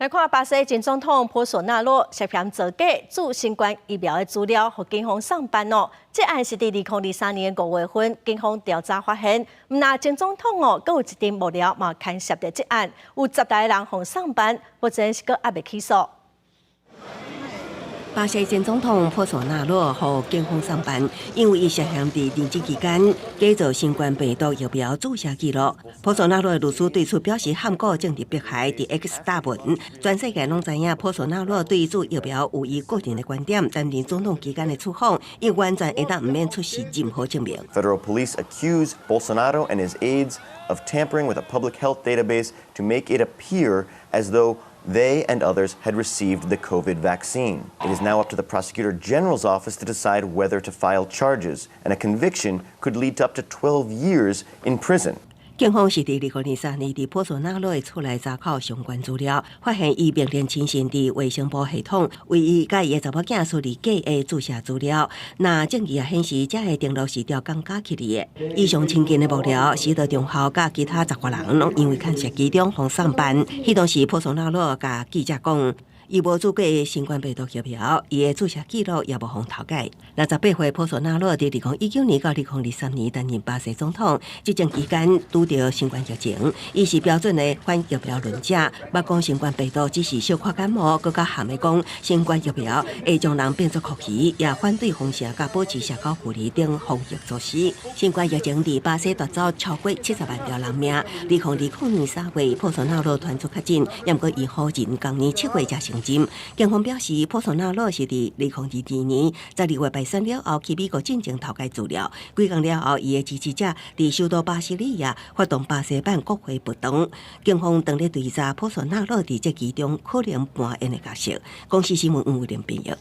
來看巴西前總統波索納羅涉嫌造假注新冠疫苗的資料，予警方送辦哦。這案是佇2023年5月份，警方調查發現，毋但前總統哦，閣有一陣幕僚嘛牽涉佇這案，有10來个人予送辦，目前是閣猶未起訴。巴西前總統波索納羅予警方送辦，因為伊涉嫌佇任職期間假造新冠病毒疫苗注射記錄。波索納羅的律師對此表示譀古政治迫害，佇 X 貼文，全世界攏知影波索納羅對注疫苗有伊個人的觀點，擔任總統期間的處訪，伊完全會當毋免出示任何證明。 Federal police accuse Bolsonaro and his aides of tampering with a public health database to make it appear as though they and others had received the COVID vaccine. It is now up to the prosecutor general's office to decide whether to file charges, and a conviction could lead to up to 12 years in prison. 警方是佇2023年佇波索納羅的厝內查扣相關資料，發現伊命令親信佇衛生部系統為伊佮伊的查某囝輸入假的注射資料。若證據也顯示，這个登錄是調工加起來的。伊上親近的幕僚徐德中豪佮其他10外人攏因為牽涉其中予送辦。彼當時波索納羅共記者講，伊無注過新冠病毒疫苗，伊的注射記錄也無予塗改。68歲波索納羅佇2019年到2023年擔任巴西總統，執政期間拄著新冠疫情，伊是標準的反疫苗論者，捌講新冠病毒只是小可感冒，閣較譀的講新冠疫苗會將人變做蛞蝓，也反對封城佮保持社交距離等防疫措施。新冠疫情佇巴西奪走超過70萬條人命。2020年3月，波索納羅傳出確診，毋過伊否認仝年7月才成真。警方表示，波索納羅是佇2022年12月敗選了後去美國進前塗改資料，幾工了後，伊的支持者佇首都巴西利亞發動巴西版國會暴動。警方當咧追查波索納羅佇這其中可能扮演的角色。公視新聞黃偉玲編譯。